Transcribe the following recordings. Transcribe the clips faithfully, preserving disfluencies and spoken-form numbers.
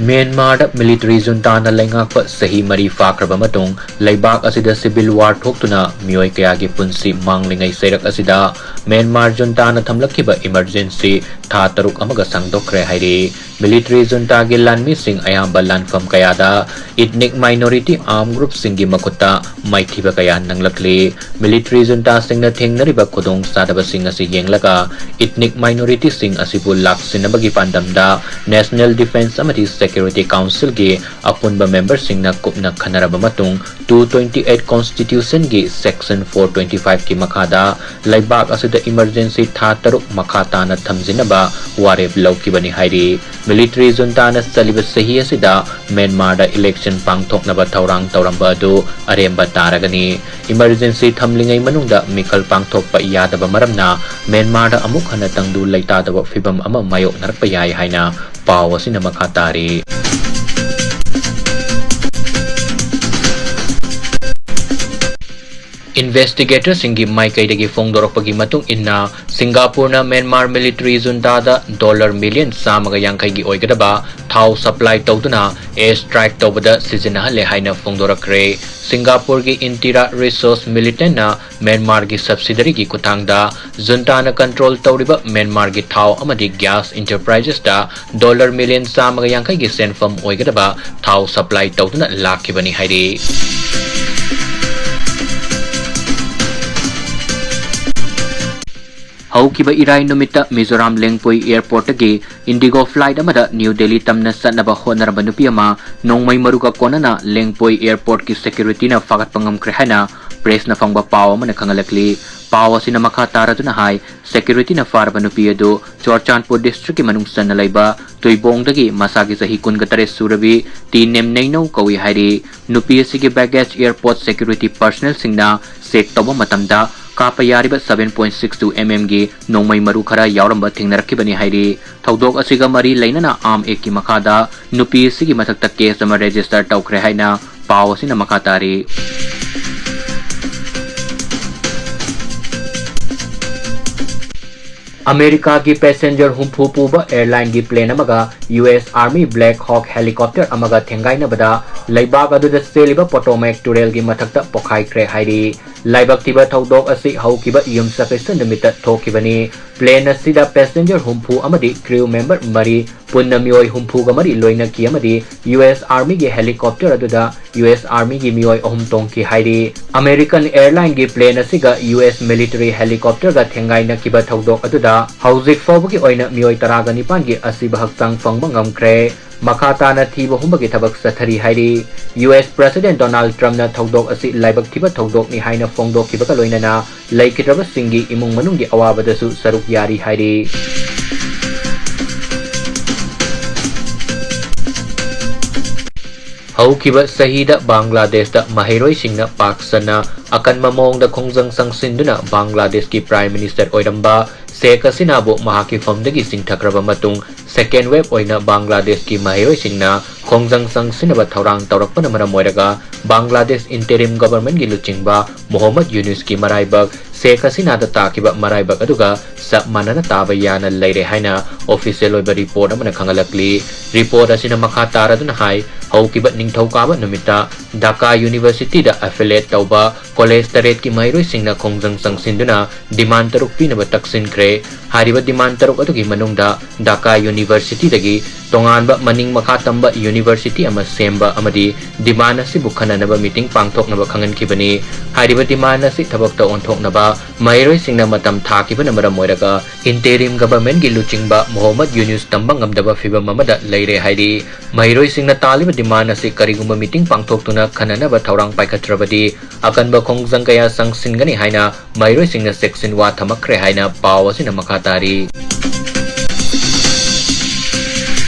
ꯃ꯭ꯌꯥꯟꯃꯥꯔꯗ military ꯖꯨꯟꯇꯥꯅ ꯂꯩꯉꯥꯛꯄ ꯆꯍꯤ ꯃꯔꯤ ꯐꯥꯈ꯭ꯔꯕ ꯃꯇꯨꯡ, ꯂꯩꯕꯥꯛ ꯑꯁꯤꯗ ꯁꯤꯚꯤꯜ ꯋꯥꯔ ꯊꯣꯛꯇꯨꯅ ꯃꯤꯑꯣꯏ ꯀꯌꯥꯒꯤ ꯄꯨꯟꯁꯤ ꯃꯥꯡꯂꯤꯉꯩ ꯆꯩꯔꯛ ꯑꯁꯤꯗ, ꯃ꯭ꯌꯥꯟꯃꯥꯔ ꯖꯨꯟꯇꯥꯅ ꯊꯝꯂꯛꯈꯤꯕ ꯏꯃꯔꯖꯦꯟꯁꯤ ꯊꯥ ꯇꯔꯨꯛ ꯑꯃꯒ ꯁꯥꯡꯗꯣꯛꯈ꯭ꯔꯦ ꯍꯥꯏꯔꯤ꯫ ꯃꯤꯂꯤꯇꯔꯤ ꯖꯨꯟꯇꯥꯒꯤ ꯂꯥꯟꯃꯤꯁꯤꯡ ꯑꯌꯥꯝꯕ ꯂꯥꯟꯐꯝ ꯀꯌꯥꯗ ethnic minority armed groupꯁꯤꯡꯒꯤ ꯃꯈꯨꯠꯇ ꯃꯥꯏꯊꯤꯕ ꯀꯌꯥ ꯅꯪꯂꯛꯂꯤ꯫ ꯃꯤꯂꯤꯇꯔꯤ ꯖꯨꯟꯇꯥꯁꯤꯡꯅ ꯊꯦꯡꯅꯔꯤꯕ ꯈꯨꯗꯣꯡꯆꯥꯗꯕꯁꯤꯡ ꯑꯁꯤ ꯌꯦꯡꯂꯒ, ethnic minorityꯁꯤꯡ ꯑꯁꯤꯕꯨ ꯂꯥꯛꯁꯤꯟꯅꯕꯒꯤ ꯄꯥꯟꯗꯝꯗ National Defence ꯑꯃꯗꯤ Security Councilꯒꯤ ꯑꯄꯨꯟꯕ ꯃꯦꯝꯕꯔꯁꯤꯡꯅ ꯀꯨꯞꯅ ꯈꯟꯅꯔꯕ ꯃꯇꯨꯡ, two twenty eight Constitutionꯒꯤ Section four twenty fiveꯀꯤ ꯃꯈꯥꯗ ꯂꯩꯕꯥꯛ ꯑꯁꯤꯗ ꯏꯃꯔꯖꯦꯟꯁꯤ ꯊꯥ ꯇꯔꯨꯛ ꯃꯈꯥ ꯇꯥꯅ ꯊꯝꯖꯤꯟꯅꯕ ꯋꯥꯔꯦꯞ ꯂꯧꯈꯤꯕꯅꯤ ꯍꯥꯏꯔꯤ꯫ ꯃꯤꯂꯤꯇꯔꯤ ꯖꯨꯟꯇꯥꯅ ꯆꯠꯂꯤꯕ ꯆꯍꯤ ꯑꯁꯤꯗ ꯃ꯭ꯌꯥꯟꯃꯥꯔꯗ ꯏꯂꯦꯛꯁꯟ ꯄꯥꯡꯊꯣꯛꯅꯕ ꯊꯧꯔꯥꯡ ꯇꯧꯔꯝꯕ ꯑꯗꯨ ꯑꯔꯦꯝꯕ ꯇꯥꯔꯒꯅꯤ꯫ ꯏꯃꯔꯖꯦꯟꯁꯤ ꯊꯝꯂꯤꯉꯩ ꯃꯅꯨꯡꯗ ꯃꯤꯈꯜ ꯄꯥꯡꯊꯣꯛꯄ ꯌꯥꯗꯕ ꯃꯔꯝꯅ ꯃ꯭ꯌꯥꯟꯃꯥꯔꯗ ꯑꯃꯨꯛ ꯍꯟꯅ ꯇꯪꯗꯨ ꯂꯩꯇꯥꯗꯕ ꯐꯤꯚꯝ ꯑꯃ ꯃꯥꯌꯣꯛꯅꯔꯛꯄ ꯌꯥꯏ ꯍꯥꯏꯅ ꯄꯥꯎ ꯑꯁꯤꯅ ꯃꯈꯥ ꯇꯥꯔꯤ꯫ ꯏꯟꯚꯦꯁꯇꯤꯒꯦꯇꯔꯁꯤꯡꯒꯤ ꯃꯥꯏꯀꯩꯗꯒꯤ ꯐꯣꯡꯗꯣꯔꯛꯄꯒꯤ ꯃꯇꯨꯡ ꯏꯟꯅ, ꯁꯤꯡꯒꯥꯄꯨꯔꯅ ꯃ꯭ꯌꯥꯟꯃꯥꯔ ꯃꯤꯂꯤꯇꯔꯤ ꯖꯨꯟꯇꯥꯗ ꯗꯣꯂꯔ ꯃꯤꯂꯤꯌꯟ ꯆꯥꯝꯃꯒ ꯌꯥꯡꯈꯩꯒꯤ ꯑꯣꯏꯒꯗꯕ ꯊꯥꯎ ꯁꯄ꯭ꯂꯥꯏ ꯇꯧꯗꯨꯅ air strike ꯇꯧꯕꯗ ꯁꯤꯖꯤꯟꯅꯍꯜꯂꯦ ꯍꯥꯏꯅ ꯐꯣꯡꯗꯣꯔꯛꯈ꯭ꯔꯦ꯫ ꯁꯤꯡꯒꯥꯄꯨꯔꯒꯤ ꯏꯟꯇꯤꯔꯥ ꯔꯤꯁꯣꯔꯁ ꯃꯤꯂꯤꯇꯦꯟꯅ ꯃ꯭ꯌꯥꯟꯃꯥꯔꯒꯤ ꯁꯕꯁꯤꯗꯔꯤꯒꯤ ꯈꯨꯠꯊꯥꯡꯗ ꯖꯨꯟꯇꯥꯅ ꯀꯟꯇ꯭ꯔꯣꯜ ꯇꯧꯔꯤꯕ ꯃ꯭ꯌꯥꯟꯃꯥꯔꯒꯤ ꯊꯥꯎ ꯑꯃꯗꯤ ꯒ꯭ꯌꯥꯁ ꯏꯟꯇꯔꯄ꯭ꯔꯥꯏꯖꯦꯁꯇ ꯗꯣꯂꯔ ꯃꯤꯂꯤꯌꯟ ꯆꯥꯝꯃꯒ ꯌꯥꯡꯈꯩꯒꯤ ꯁꯦꯟꯐꯝ ꯑꯣꯏꯒꯗꯕ ꯊꯥꯎ ꯁꯄ꯭ꯂꯥꯏ ꯇꯧꯗꯨꯅ ꯂꯥꯛꯈꯤꯕꯅꯤ ꯍꯥꯏꯔꯤ꯫ ꯍꯧꯈꯤꯕ ꯏꯔꯥꯏ ꯅꯨꯃꯤꯠꯇ ꯃꯤꯖꯣꯔꯥꯝ ꯂꯦꯡꯄꯣꯏ ꯑꯦꯌꯔꯄꯣꯔꯠꯇꯒꯤ ꯏꯟꯗꯤꯒꯣ ꯐ꯭ꯂꯥꯏꯠ ꯑꯃꯗ ꯅ꯭ꯌꯨ ꯗꯦꯜꯂꯤ ꯇꯝꯅ ꯆꯠꯅꯕ ꯍꯣꯠꯅꯔꯝꯕ ꯅꯨꯄꯤ ꯑꯃ ꯅꯣꯡꯃꯩ ꯃꯔꯨꯒ ꯀꯣꯟꯅꯅ ꯂꯦꯡꯄꯣꯏ ꯑꯦꯌꯔꯄꯣꯔꯠꯀꯤ ꯁꯦꯀ꯭ꯌꯨꯔꯤꯇꯤꯅ ꯐꯥꯒꯠꯄ ꯉꯝꯈ꯭ꯔꯦ ꯍꯥꯏꯅ ꯄ꯭ꯔꯦꯁꯅ ꯐꯪꯕ ꯄꯥꯎ ꯑꯃꯅ ꯈꯪꯍꯜꯂꯛꯂꯤ꯫ ꯄꯥꯎ ꯑꯁꯤꯅ ꯃꯈꯥ ꯇꯥꯔꯗꯨꯅ ꯍꯥꯏ, ꯁꯦꯀ꯭ꯌꯨꯔꯤꯇꯤꯅ ꯐꯥꯔꯕ ꯅꯨꯄꯤ ꯑꯗꯨ ꯆꯨꯔꯆꯥꯟꯄꯨꯔ ꯗꯤꯁꯇ꯭ꯔꯤꯛꯀꯤ ꯃꯅꯨꯡ ꯆꯟꯅ ꯂꯩꯕ ꯇꯨꯏꯕꯣꯡꯗꯒꯤ ꯃꯁꯥꯒꯤ ꯆꯍꯤ ꯀꯨꯟꯒ ꯇꯔꯦꯠ ꯁꯨꯔꯕꯤ ꯇꯤ ꯅꯦꯝꯅꯩꯅꯧ ꯀꯧꯏ ꯍꯥꯏꯔꯤ꯫ ꯅꯨꯄꯤ ꯑꯁꯤꯒꯤ ꯕꯦꯒꯦꯖ ꯑꯦꯌꯔꯄꯣꯔꯠ ꯁꯦꯀ꯭ꯌꯨꯔꯤꯇꯤ ꯄꯔꯁꯅꯦꯜꯁꯤꯡꯅ ꯆꯦꯛ ꯇꯧꯕ ꯃꯇꯝꯗ ꯀꯥꯞꯄ ꯌꯥꯔꯤꯕ seven point six two mm ꯒꯤ ꯅꯣꯡꯃꯩ ꯃꯔꯨ ꯈꯔ ꯌꯥꯎꯔꯝꯕ ꯊꯦꯡꯅꯔꯛꯈꯤꯕꯅꯤ ꯍꯥꯏꯔꯤ꯫ ꯊꯧꯗꯣꯛ ꯑꯁꯤꯒ ꯃꯔꯤ ꯂꯩꯅꯅ ꯑꯥꯔꯝ ꯑꯦꯛꯀꯤ ꯃꯈꯥꯗ ꯅꯨꯄꯤ ꯑꯁꯤꯒꯤ ꯃꯊꯛꯇ ꯀꯦꯁ ꯑꯃ ꯔꯦꯖꯤꯁꯇꯔ ꯇꯧꯈ꯭ꯔꯦ ꯍꯥꯏꯅ ꯄꯥꯎ ꯑꯁꯤꯅ ꯃꯈꯥ ꯇꯥꯔꯤ꯫ ꯑꯃꯦꯔꯤꯀꯥꯒꯤ passenger ꯍꯨꯝꯐꯨ ꯄꯨꯕ airline ꯒꯤ plane ꯑꯃꯒ U S Army Black Hawk helicopter ꯑꯃꯒ ꯊꯦꯡꯒꯥꯏꯅꯕꯗ ꯂꯩꯕꯥꯛ ꯑꯗꯨꯗ ꯆꯦꯜꯂꯤꯕ Potomac ꯇꯨꯔꯦꯜꯒꯤ ꯃꯊꯛꯇ ꯄꯣꯈꯥꯏꯈ꯭ꯔꯦ ꯍꯥꯏꯔꯤ꯫ ꯂꯥꯏꯕꯛ ꯊꯤꯕ ꯊꯧꯗꯣꯛ ꯑꯁꯤ ꯍꯧꯈꯤꯕ ꯌꯨꯝꯁꯀꯩꯁ ꯅꯨꯃꯤꯠꯇ ꯊꯣꯛꯈꯤꯕꯅꯤ꯫ Plane ꯑꯁꯤꯗ passenger ꯍꯨꯝꯐꯨ ꯑꯃꯗꯤ crew member ꯃꯔꯤ, ꯄꯨꯟꯅ ꯃꯤꯑꯣꯏ ꯍꯨꯝꯐꯨꯒ ꯃꯔꯤ ꯂꯣꯏꯅꯈꯤ ꯑꯃꯗꯤ U S Army ꯒꯤ helicopter ꯑꯗꯨꯗ U S Army ꯒꯤ ꯃꯤꯑꯣꯏ ꯑꯍꯨꯝ ꯇꯣꯡꯈꯤ ꯍꯥꯏꯔꯤ꯫ American airline ꯒꯤ plane ꯑꯁꯤꯒ U S military helicopter ꯒ ꯊꯦꯡꯒꯥꯏꯅꯈꯤꯕ ꯊꯧꯗꯣꯛ ꯑꯗꯨꯗ ꯍꯧꯖꯤꯛ ꯐꯥꯎꯕꯒꯤ ꯑꯣꯏꯅ ꯃꯤꯑꯣꯏ ꯇꯔꯥꯒ ꯅꯤꯄꯥꯟꯒꯤ ꯑꯁꯤꯕ ꯍꯛꯆꯥꯡ ꯐꯪꯕ ꯉꯝꯈ꯭ꯔꯦ꯫ ꯃꯈꯥ ꯇꯥꯅ ꯊꯤꯕ ꯍꯨꯝꯕꯒꯤ ꯊꯕꯛ ꯆꯠꯊꯔꯤ ꯍꯥꯏꯔꯤ꯫ U S President Donald Trump ꯅ ꯊꯧꯗꯣꯛ ꯑꯁꯤ ꯂꯥꯏꯕꯛ ꯊꯤꯕ ꯊꯧꯗꯣꯛꯅꯤ ꯍꯥꯏꯅ ꯐꯣꯡꯗꯣꯛꯈꯤꯕꯒ ꯂꯣꯏꯅꯅ ꯂꯩꯈꯤꯗ꯭ꯔꯕꯁꯤꯡꯒꯤ ꯏꯃꯨꯡ ꯃꯅꯨꯡꯒꯤ ꯑꯋꯥꯕꯗꯁꯨ ꯁꯔꯨꯛ ꯌꯥꯔꯤ ꯍꯥꯏꯔꯤ꯫ ꯍꯧꯈꯤꯕ ꯆꯍꯤꯗ ꯕꯪꯒ꯭ꯂꯥꯗꯦꯁꯇ ꯃꯍꯩꯔꯣꯏꯁꯤꯡꯅ ꯄꯥꯛ ꯁꯟꯅ ꯑꯀꯟꯕ ꯃꯑꯣꯡꯗ ꯈꯣꯡꯖꯪ ꯆꯪꯁꯤꯟꯗꯨꯅ ꯕꯪꯒ꯭ꯂꯥꯗꯦꯁꯀꯤ Prime Minister ꯑꯣꯏꯔꯝꯕ ꯁꯦꯈ ꯍꯁꯤꯅꯥꯕꯨ ꯃꯍꯥꯛꯀꯤ ꯐꯝꯗꯒꯤ ꯆꯤꯡꯊꯈ꯭ꯔꯕ ꯃꯇꯨꯡ, second wave ꯑꯣꯏꯅ ꯕꯪꯒ꯭ꯂꯥꯗꯦꯁꯀꯤ ꯃꯍꯩꯔꯣꯏꯁꯤꯡꯅ ꯈꯣꯡꯖꯪ ꯆꯪꯁꯤꯟꯅꯕ ꯊꯧꯔꯥꯡ ꯇꯧꯔꯛꯄꯅ ꯃꯔꯝ ꯑꯣꯏꯔꯒ ꯕꯪꯒ꯭ꯂꯥꯗꯦꯁ interim government ꯀꯤ ꯂꯨꯆꯤꯡꯕ ꯃꯣꯍꯝꯃꯗ ꯌꯨꯅꯨꯁꯀꯤ ꯃꯔꯥꯏꯕꯛ ꯁꯦꯈ ꯍꯁꯤꯅꯥꯗ ꯇꯥꯈꯤꯕ ꯃꯔꯥꯏꯕꯛ ꯑꯗꯨꯒ ꯆꯞ ꯃꯥꯟꯅꯅ ꯇꯥꯕ ꯌꯥꯅ ꯂꯩꯔꯦ ꯍꯥꯏꯅ official ꯑꯣꯏꯕ report ꯑꯃꯅ ꯈꯪꯍꯜꯂꯛꯂꯤ꯫ Report ꯑꯁꯤꯅ ꯃꯈꯥ ꯇꯥꯔꯗꯨꯅ ꯍꯥꯏ, ꯍꯧꯈꯤꯕ ꯅꯤꯡꯊꯧꯀꯥꯕ ꯅꯨꯃꯤꯠꯇ ꯙꯥꯀꯥ University ꯗ affiliate ꯇꯧꯕ college ꯇꯔꯦꯠꯀꯤ ꯃꯍꯩꯔꯣꯏꯁꯤꯡꯅ ꯈꯣꯡꯖꯪ ꯆꯪꯁꯤꯟꯗꯨꯅ demand ꯇꯔꯨꯛ ꯄꯤꯅꯕ ꯇꯛꯁꯤꯟꯈ꯭ꯔꯦ꯫ ꯍꯥꯏꯔꯤꯕ demand ꯇꯔꯨꯛ ꯑꯗꯨꯒꯤ ꯃꯅꯨꯡꯗ ꯙꯥꯀꯥ University ꯗꯒꯤ ꯇꯣꯉꯥꯟꯕ ꯃꯅꯤꯡ ꯃꯈꯥ ꯇꯝꯕ university ꯑꯃ ꯁꯦꯝꯕ ꯑꯃꯗꯤ demand ꯑꯁꯤꯕꯨ ꯈꯟꯅꯅꯕ meeting ꯄꯥꯡꯊꯣꯛꯅꯕ ꯈꯪꯍꯟꯈꯤꯕꯅꯤ꯫ ꯍꯥꯏꯔꯤꯕ demand ꯑꯁꯤ ꯊꯕꯛꯇ ꯑꯣꯟꯊꯣꯛꯅꯕ ꯃꯍꯩꯔꯣꯏꯁꯤꯡꯅ ꯃꯇꯝ ꯊꯥꯈꯤꯕꯅ ꯃꯔꯝ ꯑꯣꯏꯔꯒ interim government ꯀꯤ ꯂꯨꯆꯤꯡꯕ ꯃꯣꯍꯝꯃꯗ ꯌꯨꯅꯨꯁ ꯇꯝꯕ ꯉꯝꯗꯕ ꯐꯤꯚꯝ ꯑꯃꯗ ꯂꯩꯔꯦ ꯍꯥꯏꯔꯤ꯫ ꯃꯍꯩꯔꯣꯏꯁꯤꯡꯅ ꯇꯥꯜꯂꯤꯕ demand ꯑꯁꯤ ꯀꯔꯤꯒꯨꯝꯕ meeting ꯄꯥꯡꯊꯣꯛꯇꯨꯅ ꯈꯟꯅꯅꯕ ꯊꯧꯔꯥꯡ ꯄꯥꯏꯈꯠꯇ꯭ꯔꯕꯗꯤ ꯑꯀꯟꯕ ꯈꯣꯡꯖꯪ ꯀꯌꯥ ꯆꯪꯁꯤꯟꯒꯅꯤ ꯍꯥꯏꯅ ꯃꯍꯩꯔꯣꯏꯁꯤꯡꯅ ꯆꯦꯛꯁꯤꯟ ꯋꯥ ꯊꯝꯃꯛꯈ꯭ꯔꯦ ꯍꯥꯏꯅ ꯄꯥꯎ ꯑꯁꯤꯅ ꯃꯈꯥ ꯇꯥꯔꯤ꯫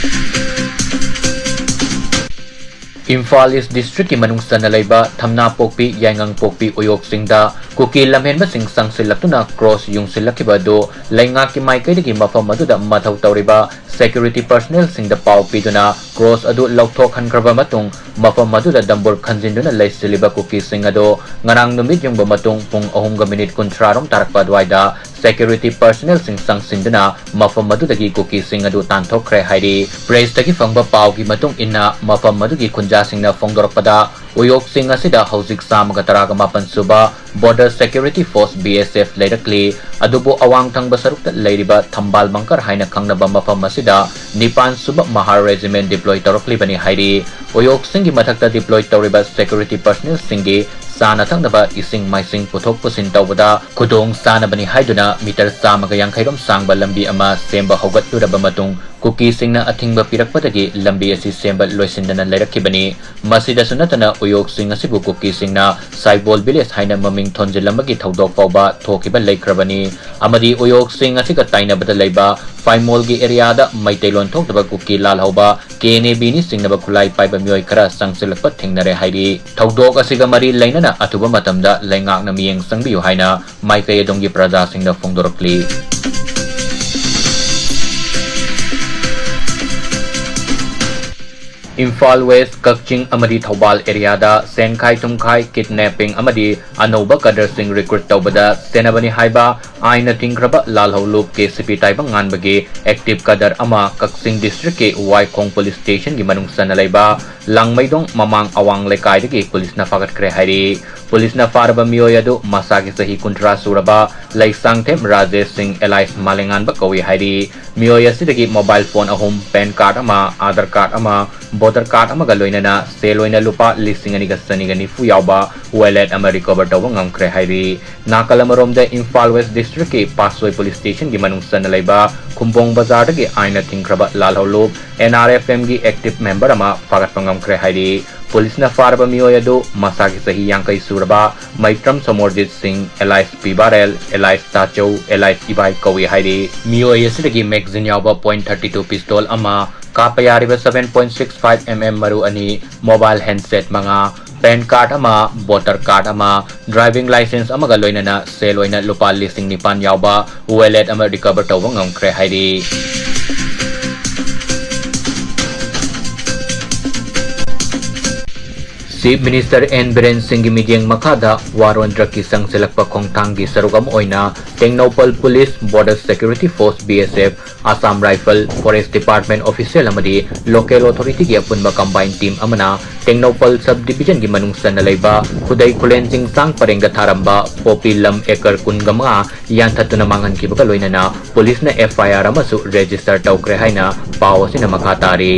ꯏꯝꯐꯥꯜ East district ꯀꯤ ꯃꯅꯨꯡ ꯆꯟꯅ ꯂꯩꯕ ꯊꯝꯅꯥꯄꯣꯛꯄꯤ, ꯌꯥꯏꯉꯪꯄꯣꯛꯄꯤ ꯎꯌꯣꯛꯁꯤꯡꯗ ꯀꯨꯀꯤ ꯂꯝꯍꯦꯟꯕꯁꯤꯡ ꯆꯪꯁꯤꯜꯂꯛꯇꯨꯅ cross ꯌꯨꯡꯁꯤꯜꯂꯛꯈꯤꯕ ꯑꯗꯨ ꯂꯩꯉꯥꯛꯀꯤ ꯃꯥꯏꯀꯩꯗꯒꯤ ꯃꯐꯝ ꯑꯗꯨꯗ ꯃꯊꯧ ꯇꯧꯔꯤꯕ security personnel ꯁꯤꯡꯗ ꯄꯥꯎ ꯄꯤꯗꯨꯅ cross ꯑꯗꯨ ꯂꯧꯊꯣꯛꯍꯟꯈ꯭ꯔꯕ ꯃꯇꯨꯡ, ꯃꯐꯝ ꯑꯗꯨꯗ ꯗꯝꯕꯨꯔ ꯈꯟꯖꯤꯟꯗꯨꯅ ꯂꯩꯁꯤꯜꯂꯤꯕ ꯀꯨꯀꯤꯁꯤꯡ ꯑꯗꯨ ꯉꯔꯥꯡ ꯅꯨꯃꯤꯠ ꯌꯨꯡꯕ ꯃꯇꯨꯡ ꯄꯨꯡ ꯑꯍꯨꯝꯒ minute ꯀꯨꯟꯊ꯭ꯔꯥ ꯔꯣꯝ ꯇꯥꯔꯛꯄ ꯑꯗꯨꯋꯥꯏꯗ security personnelꯁꯤꯡ ꯆꯪꯁꯤꯟꯗꯨꯅ ꯃꯐꯝ ꯑꯗꯨꯗꯒꯤ ꯀꯨꯀꯤꯁꯤꯡ ꯑꯗꯨ ꯇꯥꯟꯊꯣꯛꯈ꯭ꯔꯦ ꯍꯥꯏꯔꯤ꯫ Pressꯇꯒꯤ ꯐꯪꯕ ꯄꯥꯎꯒꯤ ꯃꯇꯨꯡ ꯏꯟꯅ, ꯃꯐꯝ ꯑꯗꯨꯒꯤ ꯈꯨꯟꯖꯥꯁꯤꯡꯅ ꯐꯣꯡꯗꯣꯔꯛꯄꯗ, ꯎꯌꯣꯛꯁꯤꯡ ꯑꯁꯤꯗ ꯍꯧꯖꯤꯛ ꯆꯥꯝꯃꯒ ꯇꯔꯥꯒ ꯃꯥꯄꯟ ꯁꯨꯕ Border Security Force, B S F, ꯂꯩꯔꯛꯂꯤ꯫ ꯑꯗꯨꯕꯨ ꯑꯋꯥꯡ ꯊꯪꯕ ꯁꯔꯨꯛꯇ ꯂꯩꯔꯤꯕ ꯊꯝꯕꯥꯜ ꯕꯪꯀꯔ ꯍꯥꯏꯅ ꯈꯪꯅꯕ ꯃꯐꯝ ꯑꯁꯤꯗ ꯅꯤꯄꯥꯟ ꯁꯨꯕ Mahar Regiment deploy ꯇꯧꯔꯛꯂꯤꯕꯅꯤ ꯍꯥꯏꯔꯤ꯫ ꯎꯌꯣꯛꯁꯤꯡꯒꯤ ꯃꯊꯛꯇ deploy ꯇꯧꯔꯤꯕ security personnelꯁꯤꯡꯒꯤ ꯆꯥꯅ ꯊꯛꯅꯕ ꯏꯁꯤꯡ ꯃꯥꯏꯁꯤꯡ ꯄꯨꯊꯣꯛ ꯄꯨꯁꯤꯟ ꯇꯧꯕꯗ ꯈꯨꯗꯣꯡ ꯆꯥꯅꯕꯅꯤ ꯍꯥꯏꯗꯨꯅ meter ꯆꯥꯝꯃꯒ ꯌꯥꯡꯈꯩ ꯔꯣꯝ ꯁꯥꯡꯕ ꯂꯝꯕꯤ ꯑꯃ ꯁꯦꯝꯕ ꯍꯧꯒꯠꯂꯨꯔꯕ ꯃꯇꯨꯡ, ꯀꯨꯀꯤꯁꯤꯡꯅ ꯑꯊꯤꯡꯕ ꯄꯤꯔꯛꯄꯗꯒꯤ ꯂꯝꯕꯤ ꯑꯁꯤ ꯁꯦꯝꯕ ꯂꯣꯏꯁꯤꯟꯗꯅ ꯂꯩꯔꯛꯈꯤꯕꯅꯤ꯫ ꯃꯁꯤꯗꯁꯨ ꯅꯠꯇꯅ, ꯎꯌꯣꯛꯁꯤꯡ ꯑꯁꯤꯕꯨ ꯀꯨꯀꯤꯁꯤꯡꯅ ꯁꯥꯏꯕꯣꯜ village ꯍꯥꯏꯅ ꯃꯃꯤꯡ ꯊꯣꯟꯖꯤꯜꯂꯝꯕꯒꯤ ꯊꯧꯗꯣꯛ ꯐꯥꯎꯕ ꯊꯣꯛꯈꯤꯕ ꯂꯩꯈ꯭ꯔꯕꯅꯤ꯫ ꯑꯃꯗꯤ ꯎꯌꯣꯛꯁꯤꯡ ꯑꯁꯤꯒ ꯇꯥꯏꯅꯕꯗ ꯂꯩꯕ ꯐꯥꯏꯃꯣꯜꯒꯤ areaꯗ ꯃꯩꯇꯩꯂꯣꯟ ꯊꯣꯛꯇꯕ ꯀꯨꯀꯤ ꯂꯥꯜꯍꯧꯕ, K N A Bꯅꯤ ꯆꯤꯡꯅꯕ ꯈꯨꯠꯂꯥꯏ ꯄꯥꯏꯕ ꯃꯤꯑꯣꯏ ꯈꯔ ꯆꯪꯁꯤꯜꯂꯛꯄ ꯊꯦꯡꯅꯔꯦ ꯍꯥꯏꯔꯤ꯫ ꯊꯧꯗꯣꯛ ꯑꯁꯤꯒ ꯃꯔꯤ ꯂꯩꯅꯅ ꯑꯊꯨꯕ ꯃꯇꯝꯗ ꯂꯩꯉꯥꯛꯅ ꯃꯤꯠꯌꯦꯡ ꯆꯪꯕꯤꯌꯨ ꯍꯥꯏꯅ ꯃꯥꯏꯀꯩ ꯑꯗꯣꯝꯒꯤ ꯄ꯭ꯔꯖꯥꯁꯤꯡꯗ ꯐꯣꯡꯗꯣꯔꯛꯂꯤ꯫ ꯏꯝꯐꯥꯜ West, ꯀꯛꯆꯤꯡ ꯑꯃꯗꯤ ꯊꯧꯕꯥꯜ areaꯗ ꯁꯦꯟꯈꯥꯏ ꯊꯨꯝꯈꯥꯏ, kidnapping ꯑꯃꯗꯤ ꯑꯅꯧꯕ cadreꯁꯤꯡ recruit ꯇꯧꯕꯗ ꯁꯦꯟꯅꯕꯅꯤ ꯍꯥꯏꯕ ꯑꯥꯏꯟꯅ ꯊꯤꯡꯈ꯭ꯔꯕ ꯂꯥꯜꯍꯧꯂꯨꯞ K C P ꯇꯥꯏꯕꯪꯉꯥꯟꯕꯒꯤ active cadre ꯑꯃ ꯀꯛꯆꯤꯡ districtꯀꯤ ꯋꯥꯏꯈꯣꯡ police stationꯒꯤ ꯃꯅꯨꯡ ꯆꯟꯅ ꯂꯩꯕ ꯂꯥꯡꯃꯩꯗꯣꯡ ꯃꯃꯥꯡ ꯑꯋꯥꯡ ꯂꯩꯀꯥꯏꯗꯒꯤ policeꯅ ꯐꯥꯒꯠꯈ꯭ꯔꯦ ꯍꯥꯏꯔꯤ꯫ Policeꯅ ꯐꯥꯔꯕ ꯃꯤꯑꯣꯏ ꯑꯗꯨ ꯃꯁꯥꯒꯤ ꯆꯍꯤ ꯀꯨꯟꯊ꯭ꯔꯥ ꯁꯨꯔꯕ ꯂꯩꯁꯥꯡꯊꯦꯝ ꯔꯥꯖꯦꯁ ꯁꯤꯡ alias ꯃꯥꯂꯦꯉꯥꯟꯕ ꯀꯧꯏ ꯍꯥꯏꯔꯤ꯫ ꯃꯤꯑꯣꯏ ꯑꯁꯤꯗꯒꯤ mobile phone ꯑꯍꯨꯝ, PAN card ꯑꯃ, Aadhaar card ꯑꯃ, voter card ꯑꯃꯒ ꯂꯣꯏꯅꯅ ꯁꯦꯜ ꯑꯣꯏꯅ ꯂꯨꯄꯥ ꯂꯤꯁꯤꯡ ꯑꯅꯤꯒ ꯆꯅꯤꯒ ꯅꯤꯐꯨ ꯌꯥꯎꯕ wallet ꯑꯃ recover ꯇꯧꯕ ꯉꯝꯈ꯭ꯔꯦ ꯍꯥꯏꯔꯤ꯫ ꯅꯥꯀꯜ ꯑꯃꯔꯣꯝꯗ, ꯏꯝꯐꯥꯜ West districtꯀꯤ ꯄꯥꯠꯁꯣꯏ police stationꯒꯤ ꯃꯅꯨꯡ ꯆꯟꯅ ꯂꯩꯕ ꯈꯨꯝꯕꯣꯡ ꯕꯖꯥꯔꯗꯒꯤ ꯑꯥꯏꯟꯅ ꯊꯤꯡꯈ꯭ꯔꯕ ꯂꯥꯜꯍꯧꯂꯨꯞ N R F Mꯒꯤ active member ꯑꯃ ꯐꯥꯒꯠꯄ ꯉꯝꯈ꯭ꯔꯦ ꯍꯥꯏꯔꯤ꯫ Policeꯅ ꯐꯥꯔꯕ ꯃꯤꯑꯣꯏ ꯑꯗꯨ ꯃꯁꯥꯒꯤ ꯆꯍꯤ ꯌꯥꯡꯈꯩ ꯁꯨꯔꯕ ꯃꯩꯇ꯭ꯔꯝ ꯁꯣꯃꯣꯔꯖꯤꯠ ꯁꯤꯡ alias ꯄꯤ ꯕꯥꯔꯦꯜ alias ꯇꯥꯆꯧ alias ꯏꯕꯥꯏ ꯀꯧꯏ ꯍꯥꯏꯔꯤ꯫ ꯃꯤꯑꯣꯏ ꯑꯁꯤꯗꯒꯤ magazine ꯌꯥꯎꯕ point thirty two pistol ꯑꯃ, ꯀꯥꯞꯄ ꯌꯥꯔꯤꯕ seven point six five M M ꯃꯔꯨ ꯑꯅꯤ, mobile handset ꯃꯉꯥ, PAN card ꯑꯃ, voter card ꯑꯃ, driving licence ꯑꯃꯒ ꯂꯣꯏꯅꯅ ꯁꯦꯜ ꯑꯣꯏꯅ ꯂꯨꯄꯥ ꯂꯤꯁꯤꯡ ꯅꯤꯄꯥꯟ ꯌꯥꯎꯕ wallet ꯑꯃ recover ꯇꯧꯕ ꯉꯝꯈ꯭ꯔꯦ ꯍꯥꯏꯔꯤ꯫ Chief Minister N Biren Singhꯒꯤ ꯃꯤꯠꯌꯦꯡ ꯃꯈꯥꯗ war on drugꯀꯤ ꯆꯪꯁꯤꯜꯂꯛꯄ ꯈꯣꯡꯊꯥꯡꯒꯤ ꯁꯔꯨꯛ ꯑꯃ ꯑꯣꯏꯅ Tengnoupal Police, Border Security Force, B S F, Assam Rifle, Forest Department official ꯑꯃꯗꯤ local authorityꯒꯤ ꯑꯄꯨꯟꯕ combined team ꯑꯃꯅ ꯇꯦꯡꯅꯧꯄꯜ sub divisionꯒꯤ ꯃꯅꯨꯡ ꯆꯟꯅ ꯂꯩꯕ ꯈꯨꯗꯩ ꯈꯨꯂꯦꯟ ꯆꯤꯡꯁꯥꯡ ꯄꯔꯦꯡꯗ ꯊꯥꯔꯝꯕ poppy ꯂꯝ acre ꯀꯨꯟꯒ ꯃꯉꯥ ꯌꯥꯟꯊꯠꯇꯨꯅ ꯃꯥꯡꯍꯟꯈꯤꯕꯒ ꯂꯣꯏꯅꯅ policeꯅ F I R ꯑꯃꯁꯨ register ꯇꯧꯈ꯭ꯔꯦ ꯍꯥꯏꯅ ꯄꯥꯎ ꯑꯁꯤꯅ ꯃꯈꯥ ꯇꯥꯔꯤ꯫